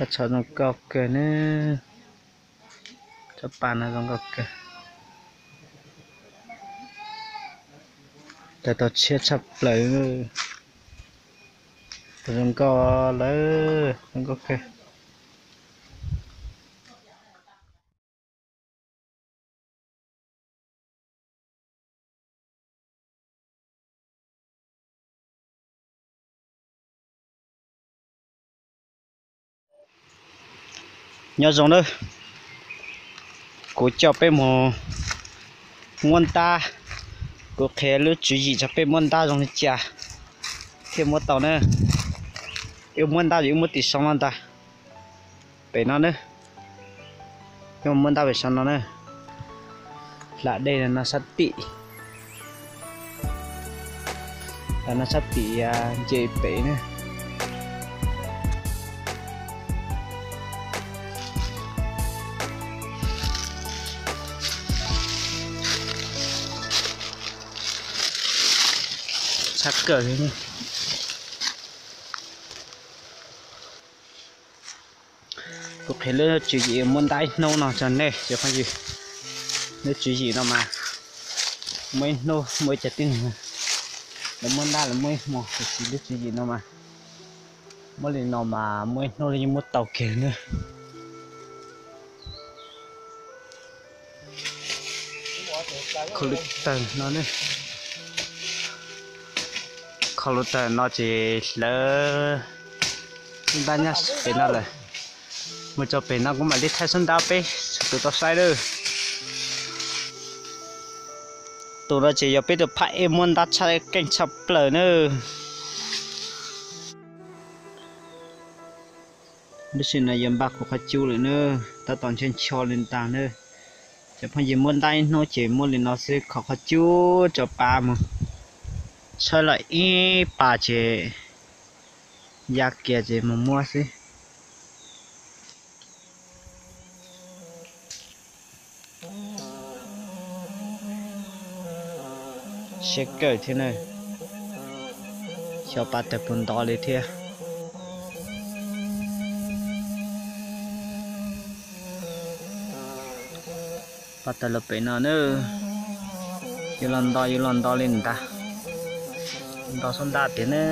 Tshaj zoo nkauj kawg ne. Tsob pa no zoo nkauj kawg. Tawg tau tshiab tshaj plaws. Tawg zoo nkauj lawm, zoo nkauj kawg. Nyob zoo nawb, kuv coj peb mus muab ntab. Kuv qhia lub tswv yim rau peb muab ntab zoo li cas thiaj muab tau na. Wb muab ntab, wb muab tim saum no ntag. Pem no na, wb muab ntab pem saum no na. Hla dej no sab tim, hla no sab tim nce pem na. Tshaj kawg li. Kuv qhia lub tswv yim muab ntab ib hnub no rau nej cov phooj ywg. Lub tswv yim no mas muaj ib hnub muaj ib co tib neeg lawv muab ntab lawv muab ib hmo, tiam sis lub tswv yim no mas muab li no mas muaj ib hnub lawv yeej muab tau kiag na. Kho lub tawg no ne, kho lub tawg no ces hlawv xub ntab nyob pem no lawm. Mus txog pem no kuv mam li thaij xub ntab peb sawv daws tau saib lawm. Tus no ces yog peb tus phab ej muab ntab tshaj keej tshaj plaws na. Lub sij hawm no yog npaj kho qhov cub lawm na, tab tom ncho ncho li ntag na. Cov phooj ywg muab ntab ib hnub ces muab li no xwb, kho qhov cub rau pab mus, tshawb los ib pas ces ya kiag ces mus muab xwb. Siab kawg thiab na, xyov pab tawg puas ntov li thiab. Pab tawg los pem no na, yuav los nto yuav los nto li ntag, nto xub ntab tiag na.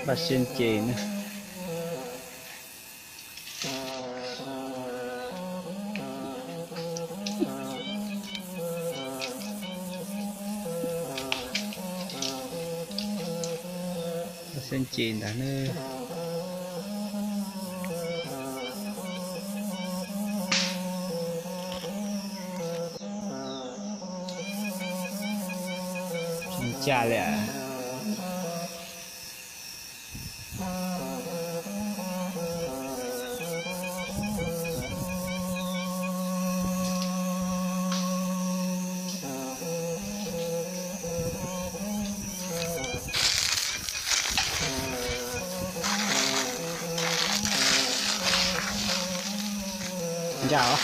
Pab siab nce na. Pab siab nce ntag na. Ncaj li. Ncaj os.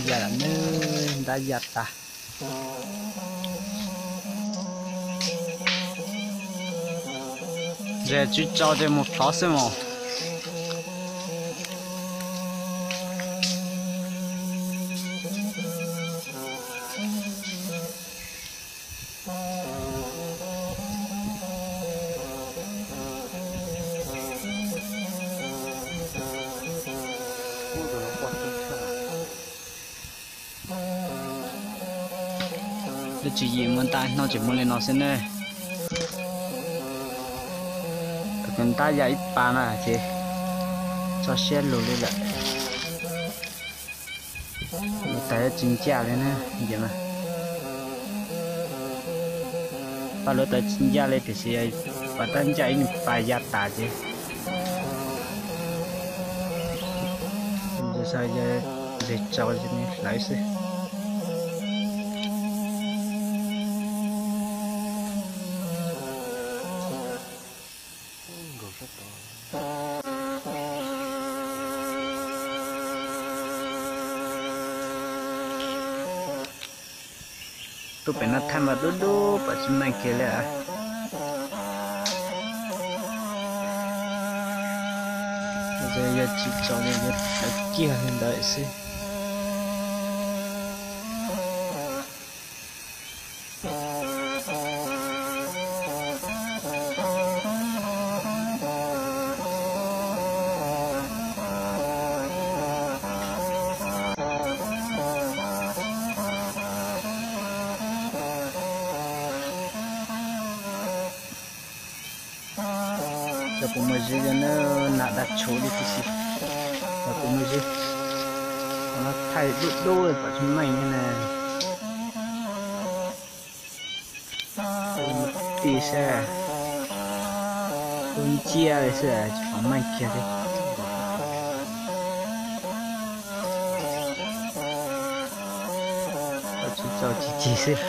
Ya lawm nawb, ntab ya tas. Ze tswv tsau ces mus tod xwb mas. Lub tswv yim muab ntab ib hnub ces muab li no xwb ne. Thaum ntab ya ib pas na ces tso siab lug li lawm. Lub tawg tsis ncaj li na, pab lub tawg tsis ncaj li tiam sis pab tab ncaj ib pas ya tas ces ze tsau hlawv xwb. Tuaj pem no thaij mas dub dub pom tsis meej kiag li. Yog tsis tso li yuav tawv kiag li ntawd xwb. Cov kuv muaj zib yog na, nas dab tshuv li tib si. Cov kuv muaj zib, no thaij dub dub pom tsis meej li na. Ti sab, dub nciab li xwb tsis pom meej kiag li. Tsis txaus tsis cig xwb.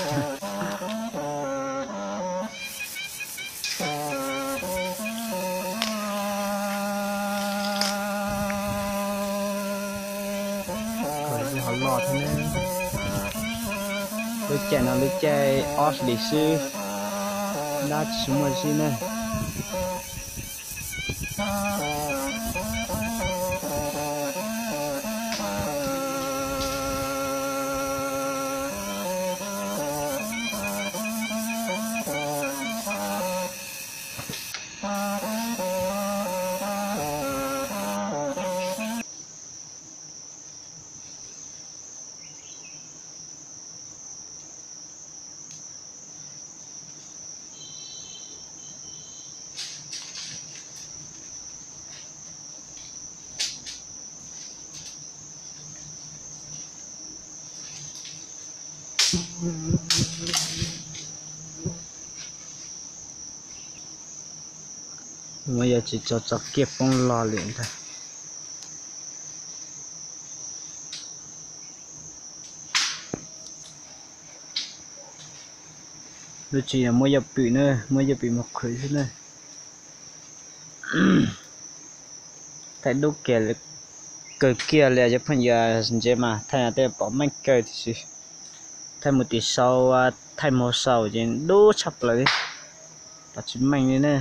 Ho loj thiab ne. Lub caij no lub caij ob hlis xwb, dab tsis muaj zib ne. Muab yog tsis tso tso kiag poob log li ntag. Lub tsis yog muab yaj pwm na, muab yaj pwm mus qhwv xwb na. Thaij dub kiag, kawg kiag li cov phooj ywg ntse mas thaij tej pom meej kawg tiam sis thaij mus tim sau, thaij mus sau ces dub tshaj plaws li, pom tsis meej li na.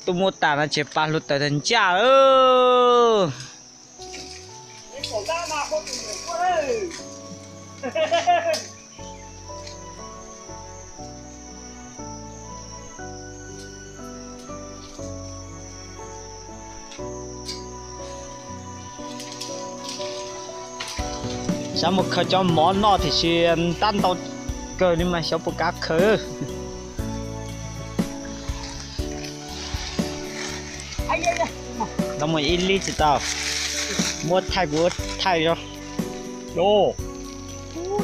Tuaj muab tas no ces pab hlub tawv tag ncaj lawm. Xav mus khaws cov mov noj tiam sis ntab ntau kawg li mas xyov puas kav khaws. Ntaus mus ib lib tsis tau, muab thaij kuv thaij os.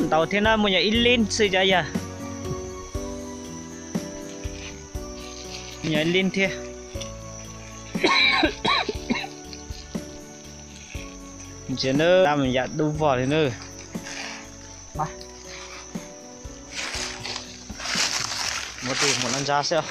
Ntaus thiab na, muaj yog ib lib xwb cov yog. Muaj yog ib lib thiab. Ntsia na, tab mus yam dub vog li na. Muab tus mus no ntsa xwb.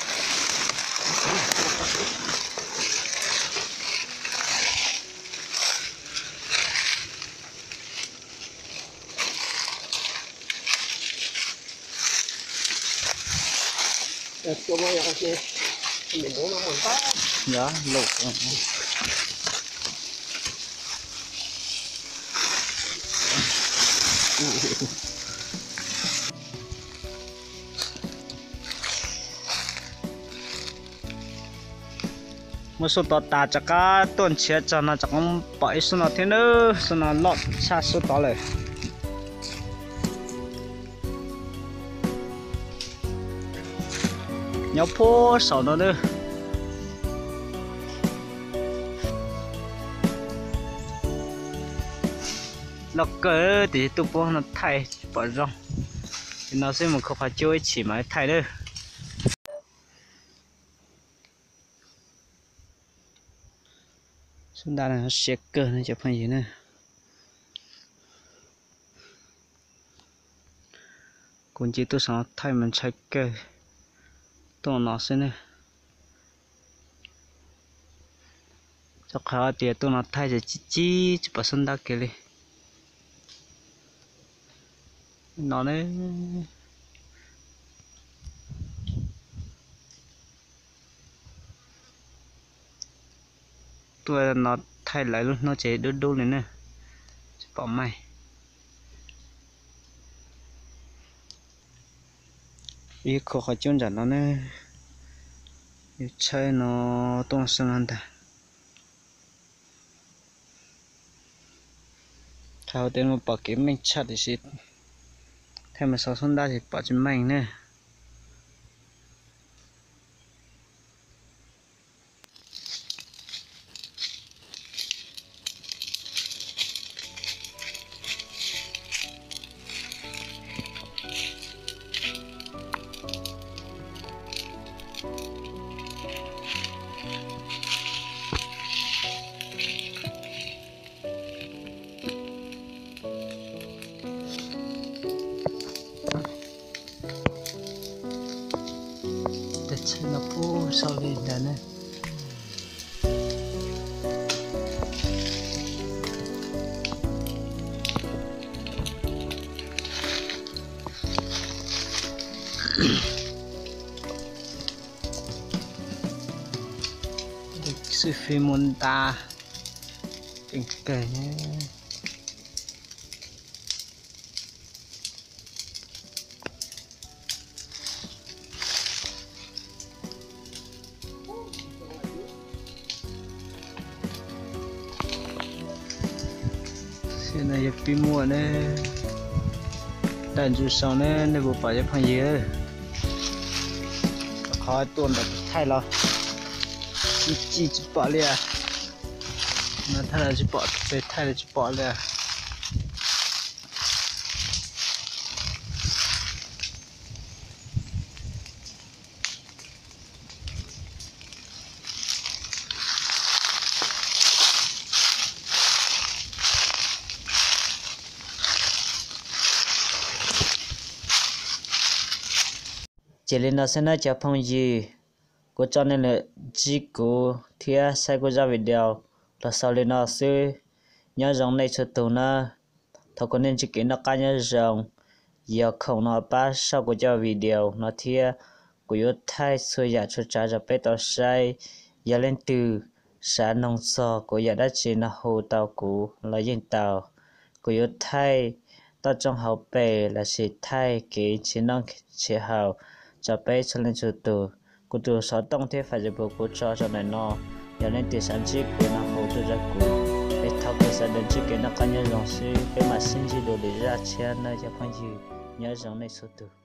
Muab xub tod tas rov qab tuaj nrhiav txog no rov qab pom ib xub no thiab nawb, xub no loj tshaj xub tod lawm. Nyob puag saum no nawb. Loj kawg tiam sis tuaj puag no thaij tsis pom zoo. Li no xwb mus khau qhov cub ib chim mam thaij nawb. Xub nta no siab kawg no cov phooj ywg na. Kuv nce tuaj saum no thaij mas ntshai kawg, tuaj no xwb ne. Rau qhov tias tuaj no thaij ces tsis, tsis, tsis pom xub ntab kiag li. No ne, tuaj no thaij lawv lub hnub ces dub dub li ne, tsis pom maij. Ib khua qhov cub nram no ne, yus tshawb no tuaj no ntag. Thaum ub tej mus pom kev meej tshaj tiam sis thaij mus saum xub ntab ces pom tsis meej ne. Txhij no pub sau li ntawd ne. Xib fwb muaj ntab, keej kawg ne. Xib no yog pib muaj ne, daj ntsug sau ne, nej puas pom cov phooj ywg? Qhov tuaj ntawm thaij los tsis, tsis, tsis pom li. No thaij los tsis pom, pem thaij los tsis pom li. Ces li no xwb nawb cov phooj ywg, kuv tso nej lawm ntsib kuv thiab saib kuv zaj video los xaus li no xwb. Nyob zoo nej txhua tus nawb. Thov kom nej ntsib kev noj qab nyob zoo. Yog khoom no pab sau kuv cov video no thiab kuv yuav thaij txhua yam txhua tsav rau peb tau saib. Yog leej twg xav noog txog kuv yam dab tsi no hu tau kuv los yeej tau. Kuv yuav thaij toj roob hauv pes lossis thaij kev nrhiav noj nrhiav haus rau peb txhua leej txhua tus. Kuv tus xov tooj thiab Facebook kuv tso rau ntawm no. Yog leej twg xav ntsib kuv no hu tuaj rau kuv, es thov kuv sawv daws ntsib kev noj qab nyob zoo xwb, peb mam sib ntsib dua lwm zaj tshiab nawb cov phooj ywg. Nyob zoo nej txhua tus.